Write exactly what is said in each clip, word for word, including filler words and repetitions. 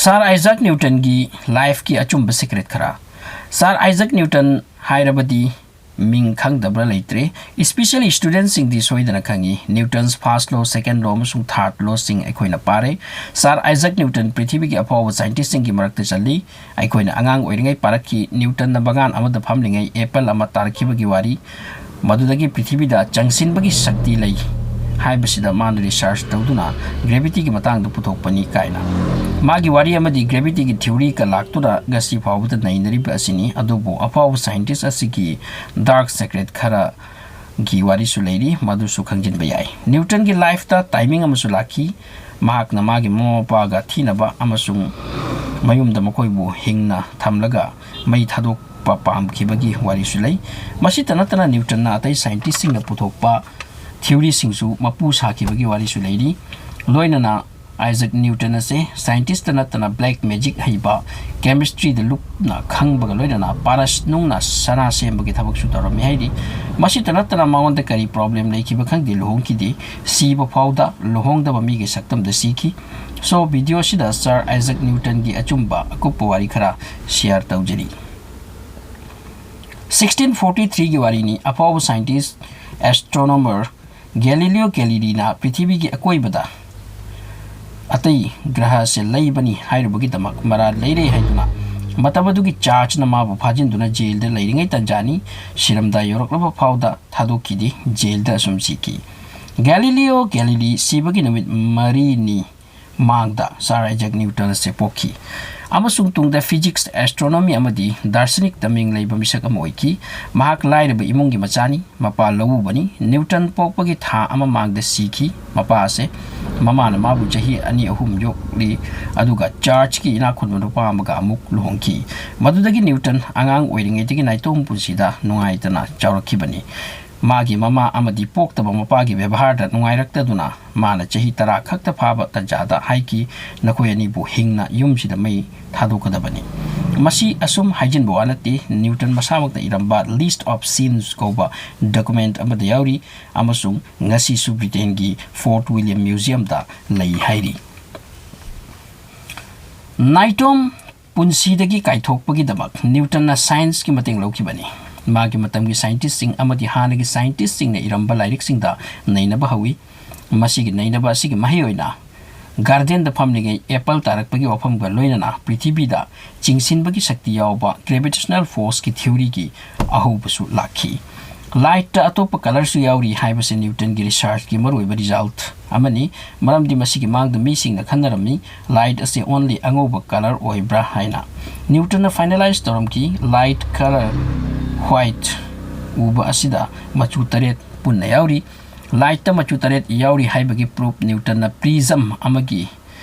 ꯁꯥꯔ ꯑꯥꯏꯖꯥꯛ ꯅ꯭ꯌꯨꯇꯟꯒꯤ ꯂꯥꯏꯐꯀꯤ ꯑꯆꯨꯝꯕ ꯁꯤꯀ꯭ꯔꯦꯠ ꯈꯔ꯫ ꯁꯥꯔ ꯑꯥꯏꯖꯥꯛ ꯅ꯭ꯌꯨꯇꯟ ꯍꯥꯏꯔꯕꯗꯤ ꯃꯤꯡ ꯈꯪꯗꯕ꯭ꯔꯥ ꯂꯩꯇ꯭ꯔꯦ꯫ ꯏꯁꯄꯤꯁꯦꯜꯂꯤ ꯁ꯭ꯇꯨꯗꯦꯟꯠꯁꯤꯡꯗꯤ ꯁꯣꯏꯗꯅ ꯈꯪꯏ꯫ ꯅ꯭ꯌꯨꯇꯟꯁ ꯐꯥꯔꯁ ꯂꯣ, ꯁꯦꯀꯦꯟ ꯂꯣ ꯑꯃꯁꯨꯡ ꯊꯥꯔꯠ ꯂꯣꯁꯤꯡ ꯑꯩꯈꯣꯏꯅ ꯄꯥꯔꯦ꯫ ꯁꯥꯔ ꯑꯥꯏꯖꯥꯛ ꯅ꯭ꯌꯨꯇꯟ ꯄ꯭ꯔꯤꯊꯤꯕꯤꯒꯤ ꯑꯐꯥꯎꯕ ꯁꯥꯏꯟꯇꯤꯁꯁꯤꯡꯒꯤ ꯃꯔꯛꯇ ꯆꯜꯂꯤ꯫ ꯑꯩꯈꯣꯏꯅ ꯑꯉꯥꯡ ꯑꯣꯏꯔꯤꯉꯩ ꯄꯥꯔꯛꯈꯤ꯫ ꯅ꯭ꯌꯨꯇꯟꯅ ꯕꯒꯥꯟ ꯑꯃꯗ ꯐꯝꯂꯤꯉꯩ ꯑꯦꯄꯜ ꯑꯃ ꯇꯥꯔꯛꯈꯤꯕꯒꯤ ꯋꯥꯔꯤ꯫ ꯃꯗꯨꯗꯒꯤ ꯄ꯭ꯔꯤꯊꯤꯕꯤꯗ ꯆꯪꯁꯤꯟꯕꯒꯤ ꯁꯛꯇꯤ ꯂꯩ ꯍꯥꯏꯕꯁꯤꯗ ꯃꯥꯅ ꯔꯤꯁꯔꯆ ꯇꯧꯗꯨꯅ ꯒ꯭ꯔꯦꯚꯤꯇꯤꯒꯤ ꯃꯇꯥꯡꯗ ꯄꯨꯊꯣꯛꯄꯅꯤ ꯀꯥꯏꯅ꯫ ꯃꯥꯒꯤ ꯋꯥꯔꯤ ꯑꯃꯗꯤ ꯒ꯭ꯔꯦꯚꯤꯇꯤꯒꯤ ꯊꯤꯑꯣꯔꯤꯒ ꯂꯥꯛꯇꯨꯅ ꯉꯁꯤ ꯐꯥꯎꯕꯗ ꯅꯩꯅꯔꯤꯕ ꯑꯁꯤꯅꯤ꯫ ꯑꯗꯨꯕꯨ ꯑꯐꯥꯎꯕ ꯁꯥꯏꯟꯇꯤꯁ ꯑꯁꯤꯒꯤ ꯗꯥꯔꯛ ꯁꯦꯀ꯭ꯔꯦꯠ ꯈꯔꯒꯤ ꯋꯥꯔꯤꯁꯨ ꯂꯩꯔꯤ, ꯃꯗꯨꯁꯨ ꯈꯪꯖꯤꯟꯕ ꯌꯥꯏ꯫ ꯅ꯭ꯌꯨꯇꯟꯒꯤ ꯂꯥꯏꯐꯇ ꯇꯥꯏꯃꯤꯡ ꯑꯃꯁꯨ ꯂꯥꯛꯈꯤ꯫ ꯃꯍꯥꯛꯅ ꯃꯥꯒꯤ ꯃꯃꯥ ꯃꯄꯥꯒ ꯊꯤꯅꯕ ꯑꯃꯁꯨꯡ ꯃꯌꯨꯝꯗ ꯃꯈꯣꯏꯕꯨ ꯍꯤꯡꯅ ꯊꯝꯂꯒ ꯃꯩ ꯊꯥꯗꯣꯛꯄ ꯄꯥꯝꯈꯤꯕꯒꯤ ꯋꯥꯔꯤꯁꯨ ꯂꯩ꯫ ꯃꯁꯤꯇ ꯅꯠꯇꯅ ꯅ꯭ꯌꯨꯇꯟꯅ ꯑꯇꯩ ꯁꯥꯏꯟꯇꯤꯁꯁꯤꯡꯅ ꯄꯨꯊꯣꯛꯄ ꯊꯤꯑꯣꯔꯤꯁꯤꯡꯁꯨ ꯃꯄꯨ ꯁꯥꯈꯤꯕꯒꯤ ꯋꯥꯔꯤꯁꯨ ꯂꯩꯔꯤ꯫ ꯂꯣꯏꯅꯅ ꯑꯥꯏꯖꯥꯛ ꯅ꯭ꯌꯨꯇꯟ ꯑꯁꯦ ꯁꯥꯏꯟꯇꯤꯁꯇ ꯅꯠꯇꯅ ꯕ꯭ꯂꯦꯛ ꯃꯦꯖꯤꯛ ꯍꯩꯕ, ꯀꯦꯃꯤꯁꯇ꯭ꯔꯤꯗ ꯂꯨꯞꯅ ꯈꯪꯕꯒ ꯂꯣꯏꯅꯅ ꯄꯥꯔꯁ ꯅꯨꯡꯅ ꯁꯅꯥ ꯁꯦꯝꯕꯒꯤ ꯊꯕꯛꯁꯨ ꯇꯧꯔꯝꯃꯤ ꯍꯥꯏꯔꯤ꯫ ꯃꯁꯤꯇ ꯅꯠꯇꯅ ꯃꯉꯣꯟꯗ ꯀꯔꯤ ꯄ꯭ꯔꯣꯕ꯭ꯂꯦꯝ ꯂꯩꯈꯤꯕ ꯈꯪꯗꯦ, ꯂꯨꯍꯣꯡꯈꯤꯗꯦ꯫ ꯁꯤꯕ ꯐꯥꯎꯗ ꯂꯨꯍꯣꯡꯗꯕ ꯃꯤꯒꯤ ꯁꯛꯇꯝꯗ ꯁꯤꯈꯤ꯫ So, ꯚꯤꯗꯤꯑꯣꯁꯤꯗ ꯁꯥꯔ ꯑꯥꯏꯖꯥꯛ ꯅ꯭ꯌꯨꯇꯟꯒꯤ ꯑꯆꯨꯝꯕ ꯑꯀꯨꯞꯄ ꯋꯥꯔꯤ ꯈꯔ ꯁꯤꯌꯥꯔ ꯇꯧꯖꯔꯤ꯫ ꯁꯤꯛꯁꯇꯤꯟ ꯐꯣꯔꯇꯤ ꯊ꯭ꯔꯤꯒꯤ ꯋꯥꯔꯤꯅꯤ꯫ ꯑꯐꯥꯎꯕ ꯁꯥꯏꯟꯇꯤꯁ, ꯑꯦꯁꯇ꯭ꯔꯣꯅꯣꯃꯔ ꯒꯦꯂꯤꯂꯤꯑꯣ ꯒꯦꯂꯤꯂꯤꯅ ꯄ꯭ꯔꯤꯊꯤꯕꯤꯒꯤ ꯑꯀꯣꯏꯕꯗ ꯑꯇꯩ ꯒ꯭ꯔꯍꯁꯦ ꯂꯩꯕꯅꯤ ꯍꯥꯏꯔꯨꯕꯒꯤꯗꯃꯛ ꯃꯔꯥꯜ ꯂꯩꯔꯦ ꯍꯥꯏꯗꯨꯅ ꯃꯇꯝ ꯑꯗꯨꯒꯤ ꯆꯥꯔꯆꯅ ꯃꯥꯕꯨ ꯐꯥꯖꯤꯟꯗꯨꯅ ꯖꯦꯜꯗ ꯂꯩꯔꯤꯉꯩ ꯇꯟꯖꯥꯅꯤ꯫ ꯁꯤꯔꯝꯗꯥꯏ ꯌꯧꯔꯛꯂꯕ ꯐꯥꯎꯗ ꯊꯥꯗꯣꯛꯈꯤꯗꯦ, ꯖꯦꯜꯗ ꯑꯁꯨꯝ ꯁꯤꯈꯤ꯫ ꯒꯦꯂꯤꯂꯤꯑꯣ ꯒꯦꯂꯤꯂꯤ ꯁꯤꯕꯒꯤ ꯅꯨꯃꯤꯠ ꯃꯔꯤꯅꯤ ꯃꯥꯡꯗ ꯁꯥꯔ ꯑꯥꯏꯖꯥꯛ ꯅ꯭ꯌꯨꯇꯟ ꯑꯁꯦ ꯄꯣꯛꯈꯤ ꯑꯃꯁꯨꯡ ꯇꯨꯡꯗ ꯐꯤꯖꯤꯛꯁ, ꯑꯦꯁꯇ꯭ꯔꯣꯅꯣꯃꯤ ꯑꯃꯗꯤ ꯗꯥꯔꯁꯅꯤꯛꯇ ꯃꯤꯡ ꯂꯩꯕ ꯃꯤꯁꯛ ꯑꯃ ꯑꯣꯏꯈꯤ꯫ ꯃꯍꯥꯛ ꯂꯥꯏꯔꯕ ꯏꯃꯨꯡꯒꯤ ꯃꯆꯥꯅꯤ꯫ ꯃꯄꯥ ꯂꯧꯎꯕꯅꯤ꯫ ꯅ꯭ꯌꯨꯇꯟ ꯄꯣꯛꯄꯒꯤ ꯊꯥ ꯑꯃ ꯃꯥꯡꯗ ꯁꯤꯈꯤ꯫ ꯃꯄꯥ ꯑꯁꯦ, ꯃꯃꯥꯅ ꯃꯥꯕꯨ ꯆꯍꯤ ꯑꯅꯤ ꯑꯍꯨꯝ ꯌꯣꯛꯂꯤ, ꯑꯗꯨꯒ ꯆꯥꯔꯆꯀꯤ ꯏꯅꯥꯛ ꯈꯨꯟꯕ ꯅꯨꯄꯥ ꯑꯃꯒ ꯑꯃꯨꯛ ꯂꯨꯍꯣꯡꯈꯤ꯫ ꯃꯗꯨꯗꯒꯤ ꯅ꯭ꯌꯨꯇꯟ ꯑꯉꯥꯡ ꯑꯣꯏꯔꯤꯉꯩꯗꯒꯤ ꯅꯥꯏꯇꯣꯝ ꯄꯨꯟꯁꯤꯗ ꯅꯨꯡꯉꯥꯏꯇꯅ ꯆꯥꯎꯔꯛꯈꯤꯕꯅꯤ꯫ ꯃꯥꯒꯤ ꯃꯃꯥ ꯑꯃꯗꯤ ꯄꯣꯛꯇꯕ ꯃꯄꯥꯒꯤ ꯕꯦꯕꯥꯔꯗ ꯅꯨꯡꯉꯥꯏꯔꯛꯇꯗꯨꯅ ꯃꯥꯅ ꯆꯍꯤ ꯇꯔꯥ ꯈꯛꯇ ꯐꯥꯕ ꯇꯟꯖꯥꯗ ꯍꯥꯏꯈꯤ, "ꯅꯈꯣꯏ ꯑꯅꯤꯕꯨ ꯍꯤꯡꯅ ꯌꯨꯝꯁꯤꯗ ꯃꯩ ꯊꯥꯗꯣꯛꯀꯗꯕꯅꯤ"꯫ ꯃꯁꯤ ꯑꯁꯨꯝ ꯍꯥꯏꯖꯤꯟꯕ ꯋꯥ ꯅꯠꯇꯦ꯫ ꯅ꯭ꯌꯨꯇꯟ ꯃꯁꯥꯃꯛꯅ ꯏꯔꯝꯕ List of Sins ꯀꯧꯕ ꯗꯣꯀꯨꯃꯦꯟꯠ ꯑꯃꯗ ꯌꯥꯎꯔꯤ ꯑꯃꯁꯨꯡ ꯉꯁꯤꯁꯨ ꯕ꯭ꯔꯤꯇꯦꯟꯒꯤ ꯐꯣꯔꯠ ꯋꯤꯂꯤꯌꯝ ꯃ꯭ꯌꯨꯖꯤꯌꯝꯗ ꯂꯩ ꯍꯥꯏꯔꯤ꯫ ꯅꯥꯏꯇꯣꯝ ꯄꯨꯟꯁꯤꯗꯒꯤ ꯀꯥꯏꯊꯣꯛꯄꯒꯤꯗꯃꯛ ꯅ꯭ꯌꯨꯇꯟꯅ ꯁꯥꯏꯟꯁꯀꯤ ꯃꯇꯦꯡ ꯂꯧꯈꯤꯕꯅꯤ꯫ ꯃꯥꯒꯤ ꯃꯇꯝꯒꯤ ꯁꯥꯏꯟꯇꯤꯁꯁꯤꯡ ꯑꯃꯗꯤ ꯍꯥꯟꯅꯒꯤ ꯁꯥꯏꯟꯇꯤꯁꯁꯤꯡꯅ ꯏꯔꯝꯕ ꯂꯥꯏꯔꯤꯛꯁꯤꯡꯗ ꯅꯩꯅꯕ ꯍꯧꯏ꯫ ꯃꯁꯤꯒꯤ ꯅꯩꯅꯕ ꯑꯁꯤꯒꯤ ꯃꯍꯩ ꯑꯣꯏꯅ ꯒꯥꯔꯗꯦꯟꯗ ꯐꯝꯂꯤꯉꯩ ꯑꯦꯄꯜ ꯇꯥꯔꯛꯄꯒꯤ ꯋꯥꯐꯝꯒ ꯂꯣꯏꯅꯅ ꯄ꯭ꯔꯤꯊꯤꯕꯤꯗ ꯆꯤꯡꯁꯤꯟꯕꯒꯤ ꯁꯛꯇꯤ ꯌꯥꯎꯕ gravitational forceꯀꯤ theoryꯒꯤ ꯑꯍꯧꯕꯁꯨ ꯂꯥꯛꯈꯤ꯫ ꯂꯥꯏꯠꯇ ꯑꯇꯣꯞꯄ ꯀꯂꯔꯁꯨ ꯌꯥꯎꯔꯤ ꯍꯥꯏꯕꯁꯤ ꯅ꯭ꯌꯨꯇꯟꯒꯤ ꯔꯤꯁꯔꯆꯀꯤ ꯃꯔꯨꯑꯣꯏꯕ ꯔꯤꯖꯜꯠ ꯑꯃꯅꯤ, ꯃꯔꯝꯗꯤ ꯃꯁꯤꯒꯤ ꯃꯥꯡꯗ ꯃꯤꯁꯤꯡꯅ ꯈꯟꯅꯔꯝꯃꯤ, ꯂꯥꯏꯠ ꯑꯁꯤ only ꯑꯉꯧꯕ ꯀꯂꯔ ꯑꯣꯏꯕ꯭ꯔꯥ ꯍꯥꯏꯅ꯫ ꯅ꯭ꯌꯨꯇꯟꯅ ꯐꯥꯏꯅꯦꯂꯥꯏꯖ ꯇꯧꯔꯝꯈꯤ, ꯂꯥꯏꯠ ꯀꯂꯔ ꯋꯥꯏꯠ ꯎꯕ ꯑꯁꯤꯗ ꯃꯆꯨ ꯇꯔꯦꯠ ꯄꯨꯟꯅ ꯌꯥꯎꯔꯤ꯫ ꯂꯥꯏꯠꯇ ꯃꯆꯨ ꯇꯔꯦꯠ ꯌꯥꯎꯔꯤ ꯍꯥꯏꯕꯒꯤ ꯄ꯭ꯔꯨꯐ ꯅ꯭ꯌꯨꯇꯟꯅ ꯄ꯭ꯔꯤꯖꯝ ꯑꯃꯒꯤ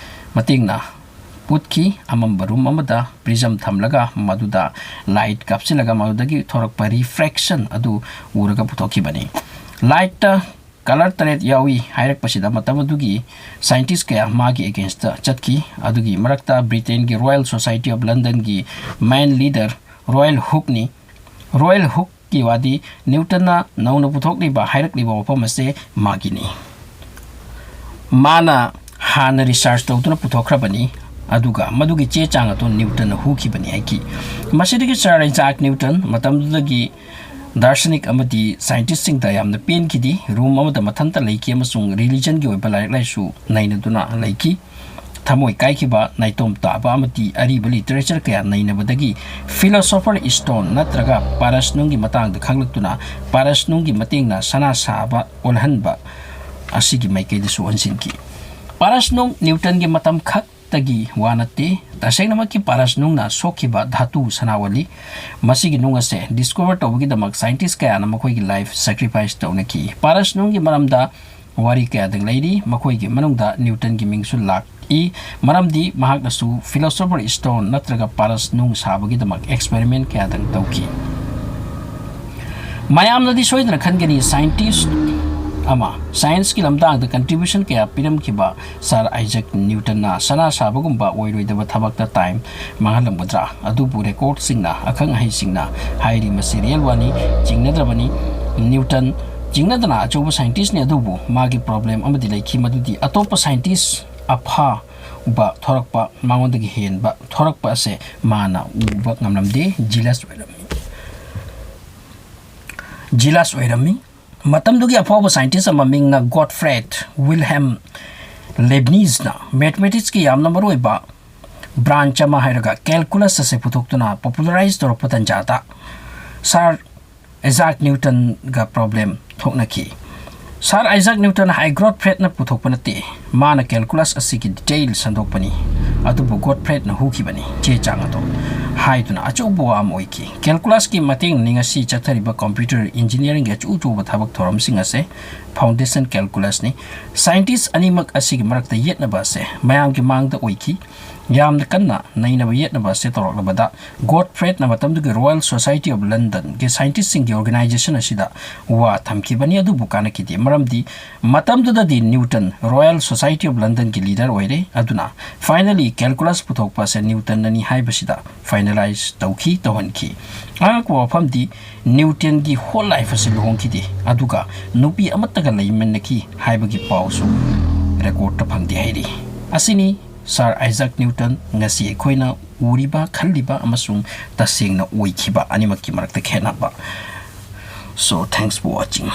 ꯃꯇꯦꯡꯅ ꯎꯠꯈꯤ꯫ ꯑꯃꯝꯕ ꯔꯨꯝ ꯑꯃꯗ ꯄ꯭ꯔꯤꯖꯝ ꯊꯝꯂꯒ ꯃꯗꯨꯗ ꯂꯥꯏꯠ ꯀꯥꯞꯁꯤꯜꯂꯒ ꯃꯗꯨꯗꯒꯤ ꯊꯣꯔꯛꯄ ꯔꯤꯐ꯭ꯔꯦꯛꯁꯟ ꯑꯗꯨ ꯎꯔꯒ ꯄꯨꯊꯣꯛꯈꯤꯕꯅꯤ꯫ ꯂꯥꯏꯠꯇ ꯀꯂꯔ ꯇꯔꯦꯠ ꯌꯥꯎꯏ ꯍꯥꯏꯔꯛꯄꯁꯤꯗ ꯃꯇꯝ ꯑꯗꯨꯒꯤ ꯁꯥꯏꯟꯇꯤꯁ ꯀꯌꯥ ꯃꯥꯒꯤ ꯑꯦꯒꯦꯟꯁꯇ ꯆꯠꯈꯤ꯫ ꯑꯗꯨꯒꯤ ꯃꯔꯛꯇ ꯕ꯭ꯔꯤꯇꯦꯟꯒꯤ ꯔꯣꯌꯦꯜ ꯁꯣꯁꯥꯏꯇꯤ ꯑꯣꯐ ꯂꯟꯗꯟꯒꯤ ꯃꯦꯟ ꯂꯤꯗꯔ ꯔꯣꯌꯦꯜ ꯍꯨꯛꯅꯤ꯫ ꯔꯣꯌꯦꯜ ꯍꯨꯛꯀꯤ ꯋꯥꯗꯤ ꯅ꯭ꯌꯨꯇꯟꯅ ꯅꯧꯅ ꯄꯨꯊꯣꯛꯂꯤꯕ, ꯍꯥꯏꯔꯛꯂꯤꯕ ꯋꯥꯐꯝ ꯑꯁꯦ ꯃꯥꯒꯤꯅꯤ꯫ ꯃꯥꯅ ꯍꯥꯟꯅ ꯔꯤꯁꯔꯆ ꯇꯧꯗꯨꯅ ꯄꯨꯊꯣꯛꯈ꯭ꯔꯕꯅꯤ, ꯑꯗꯨꯒ ꯃꯗꯨꯒꯤ ꯆꯦ ꯆꯥꯡ ꯑꯗꯨ ꯅ꯭ꯌꯨꯇꯟꯅ ꯍꯨꯈꯤꯕꯅꯤ ꯍꯥꯏꯈꯤ꯫ ꯃꯁꯤꯗꯒꯤ ꯁꯥꯔ ꯑꯥꯏꯖꯥꯛ ꯅ꯭ꯌꯨꯇꯟ, ꯃꯇꯝꯗꯨꯗꯒꯤ ꯗꯥꯔꯁꯅꯤꯛ ꯑꯃꯗꯤ ꯁꯥꯏꯟꯇꯤꯁꯁꯤꯡꯗ ꯌꯥꯝꯅ ꯄꯦꯟꯈꯤꯗꯦ꯫ ꯔꯨꯝ ꯑꯃꯗ ꯃꯊꯟꯇ ꯂꯩꯈꯤ ꯑꯃꯁꯨꯡ ꯔꯤꯂꯤꯖꯟꯒꯤ ꯑꯣꯏꯕ ꯂꯥꯏꯔꯤꯛ ꯂꯥꯏꯁꯨ ꯅꯩꯅꯗꯨꯅ ꯂꯩꯈꯤ꯫ ꯊꯃꯣꯏ ꯀꯥꯏꯈꯤꯕ, ꯅꯥꯏꯇꯣꯝ ꯇꯥꯕ ꯑꯃꯗꯤ ꯑꯔꯤꯕ ꯂꯤꯇꯔꯦꯆꯔ ꯀꯌꯥ ꯅꯩꯅꯕꯗꯒꯤ ꯐꯤꯂꯣꯁꯣꯐꯔ ꯁ꯭ꯇꯣꯟ ꯅꯠꯇ꯭ꯔꯒ ꯄꯥꯔꯁ ꯅꯨꯡꯒꯤ ꯃꯇꯥꯡꯗ ꯈꯪꯂꯛꯇꯨꯅ ꯄꯥꯔꯁ ꯅꯨꯡꯒꯤ ꯃꯇꯦꯡꯅ ꯁꯅꯥ ꯁꯥꯕ ꯑꯣꯜꯍꯟꯕ ꯑꯁꯤꯒꯤ ꯃꯥꯏꯀꯩꯗꯁꯨ ꯑꯣꯟꯁꯤꯟꯈꯤ꯫ ꯄꯥꯔꯁ ꯅꯨꯡ ꯅ꯭ꯌꯨꯇꯟꯒꯤ ꯃꯇꯝ ꯈꯛꯇꯒꯤ ꯋꯥ ꯅꯠꯇꯦ꯫ ꯇꯁꯦꯡꯅꯃꯛꯀꯤ ꯄꯥꯔꯁ ꯅꯨꯡꯅ ꯁꯣꯛꯈꯤꯕ ꯙꯥꯇꯨ ꯁꯅꯥ ꯑꯣꯜꯂꯤ꯫ ꯃꯁꯤꯒꯤ ꯅꯨꯡ ꯑꯁꯦ ꯗꯤꯁꯀꯣꯚꯔ ꯇꯧꯕꯒꯤꯗꯃꯛ ꯁꯥꯏꯟꯇꯤꯁ ꯀꯌꯥꯅ ꯃꯈꯣꯏꯒꯤ ꯂꯥꯏꯐ ꯁꯦꯀ꯭ꯔꯤꯐꯥꯏꯁ ꯇꯧꯅꯈꯤ꯫ ꯄꯥꯔꯁ ꯅꯨꯡꯒꯤ ꯃꯔꯝꯗ ꯋꯥꯔꯤ ꯀꯌꯥꯗ ꯂꯩꯔꯤ, ꯃꯈꯣꯏꯒꯤ ꯃꯅꯨꯡꯗ ꯅ꯭ꯌꯨꯇꯟꯒꯤ ꯃꯤꯡꯁꯨ ꯂꯥꯛꯏ, ꯃꯔꯝꯗꯤ ꯃꯍꯥꯛꯅꯁꯨ ꯐꯤꯂꯣꯁꯣꯐꯔ ꯁ꯭ꯇꯣꯟ ꯅꯠꯇ꯭ꯔꯒ ꯄꯥꯔꯁ ꯅꯨꯡ ꯁꯥꯕꯒꯤꯗꯃꯛ ꯑꯦꯛꯁꯄꯦꯔꯤꯃꯦꯟ ꯀꯌꯥꯗꯪ ꯇꯧꯈꯤ꯫ ꯃꯌꯥꯝꯅꯗꯤ ꯁꯣꯏꯗꯅ ꯈꯟꯒꯅꯤ, ꯁꯥꯏꯟꯇꯤꯁ ꯑꯃ ꯁꯥꯏꯟꯁꯀꯤ ꯂꯝꯗꯥꯡꯗ ꯀꯟꯇ꯭ꯔꯤꯕ꯭ꯌꯨꯁꯟ ꯀꯌꯥ ꯄꯤꯔꯝꯈꯤꯕ ꯁꯥꯔ ꯑꯥꯏꯖꯦꯛ ꯅ꯭ꯌꯨꯇꯟꯅ ꯁꯅꯥ ꯁꯥꯕꯒꯨꯝꯕ ꯑꯣꯏꯔꯣꯏꯗꯕ ꯊꯕꯛꯇ ꯇꯥꯏꯝ ꯃꯥꯡꯍꯜꯂꯝꯒꯗ꯭ꯔꯥ? ꯑꯗꯨꯕꯨ ꯔꯦꯀꯣꯔꯗꯁꯤꯡꯅ, ꯑꯈꯪ ꯑꯍꯩꯁꯤꯡꯅ ꯍꯥꯏꯔꯤ ꯃꯁꯤ ꯔꯤꯌꯦꯜ ꯋꯥꯅꯤ, ꯆꯤꯡꯅꯗ꯭ꯔꯕꯅꯤ꯫ ꯅ꯭ꯌꯨꯇꯟ ꯆꯤꯡꯅꯗꯅ ꯑꯆꯧꯕ ꯁꯥꯏꯟꯇꯤꯁꯅꯤ, ꯑꯗꯨꯕꯨ ꯃꯥꯒꯤ ꯄ꯭ꯔꯣꯕ꯭ꯂꯦꯝ ꯑꯃꯗꯤ ꯂꯩꯈꯤ, ꯃꯗꯨꯗꯤ ꯑꯇꯣꯞꯄ ꯁꯥꯏꯟꯇꯤꯁ ꯑꯐꯥ ꯎꯕ ꯊꯣꯔꯛꯄ, ꯃꯉꯣꯟꯗꯒꯤ ꯍꯦꯟꯕ ꯊꯣꯔꯛꯄ ꯑꯁꯦ ꯃꯥꯅ ꯎꯕ ꯉꯝꯂꯝꯗꯦ, jealous ꯑꯣꯏꯔꯝꯃꯤ꯫ Jealous ꯑꯣꯏꯔꯝꯃꯤ꯫ ꯃꯇꯝꯗꯨꯒꯤ ꯑꯐꯥꯎꯕ scientist ꯑꯃ ꯃꯤꯡꯅ Gottfried Wilhelm Leibnizꯅ mathematicsꯀꯤ ꯌꯥꯝꯅ ꯃꯔꯨꯑꯣꯏꯕ branch ꯑꯃ ꯍꯥꯏꯔꯒ calculus ꯑꯁꯦ ꯄꯨꯊꯣꯛꯇꯨꯅ popularize ꯇꯧꯔꯛꯄ ꯇꯟꯖꯥꯗ Sir Isaac Newtonꯒ problem ꯊꯣꯛꯅꯈꯤ꯫ Sir Isaac Newton ꯍꯥꯏ Gottfriedꯅ ꯄꯨꯊꯣꯛꯄ ꯅꯠꯇꯦ, ꯃꯥꯅ calculus ꯑꯁꯤꯒꯤ detail ꯁꯟꯗꯣꯛꯄꯅꯤ, ꯑꯗꯨꯕꯨ Gottfriedꯅ ꯍꯨꯈꯤꯕꯅꯤ ꯆꯦ ꯆꯥꯡ ꯑꯗꯨ ꯍꯥꯏꯗꯨꯅ ꯑꯆꯧꯕ ꯋꯥ ꯑꯃ ꯑꯣꯏꯈꯤ꯫ Calculusꯀꯤ ꯃꯇꯦꯡꯅꯅꯤ ꯉꯁꯤ ꯆꯠꯊꯔꯤꯕ computer engineeringꯒꯤ ꯑꯆꯧ ꯑꯆꯧꯕ ꯊꯕꯛ ꯊꯧꯔꯝꯁꯤꯡ ꯑꯁꯦ foundation calculusꯅꯤ꯫ Scientist ꯑꯅꯤꯃꯛ ꯑꯁꯤꯒꯤ ꯃꯔꯛꯇ ꯌꯦꯠꯅꯕ ꯑꯁꯦ ꯃꯌꯥꯝꯒꯤ ꯃꯥꯡꯗ ꯑꯣꯏꯈꯤ꯫ ꯌꯥꯝꯅ ꯀꯟꯅ ꯅꯩꯅꯕ ꯌꯦꯠꯅꯕ ꯑꯁꯦ ꯇꯧꯔꯛꯂꯕꯗ Gottfriedꯅ ꯃꯇꯝꯗꯨꯒꯤ Royal Society of Londonꯒꯤ scientistꯁꯤꯡꯒꯤ organization ꯑꯁꯤꯗ ꯋꯥ ꯊꯝꯈꯤꯕꯅꯤ, ꯑꯗꯨꯕꯨ ꯀꯥꯟꯅꯈꯤꯗꯦ, ꯃꯔꯝꯗꯤ ꯃꯇꯝꯗꯨꯗꯗꯤ Newton Royal Society of Londonꯒꯤ leader ꯑꯣꯏꯔꯦ꯫ ꯑꯗꯨꯅ finally calculus ꯄꯨꯊꯣꯛꯄ ꯑꯁꯦ Newtonꯅꯅꯤ ꯍꯥꯏꯕꯁꯤꯗ finalize ꯇꯧꯈꯤ, ꯇꯧꯍꯟꯈꯤ꯫ ꯑꯉꯛꯄ ꯋꯥꯐꯝꯗꯤ Newtonꯒꯤ whole life ꯑꯁꯤ ꯂꯨꯍꯣꯡꯈꯤꯗꯦ, ꯑꯗꯨꯒ ꯅꯨꯄꯤ ꯑꯃꯠꯇꯒ ꯂꯩꯃꯤꯟꯅꯈꯤ ꯍꯥꯏꯕꯒꯤ ꯄꯥꯎꯁꯨ recordꯇ ꯐꯪꯗꯦ ꯍꯥꯏꯔꯤ꯫ ꯑꯁꯤꯅꯤ Sir Isaac Newton ꯉꯁꯤ ꯑꯩꯈꯣꯏꯅ ꯎꯔꯤꯕ, ꯈꯜꯂꯤꯕ ꯑꯃꯁꯨꯡ ꯇꯁꯦꯡꯅ ꯑꯣꯏꯈꯤꯕ ꯑꯅꯤꯃꯛꯀꯤ ꯃꯔꯛꯇ ꯈꯦꯠꯅꯕ꯫ So, thanks for watching.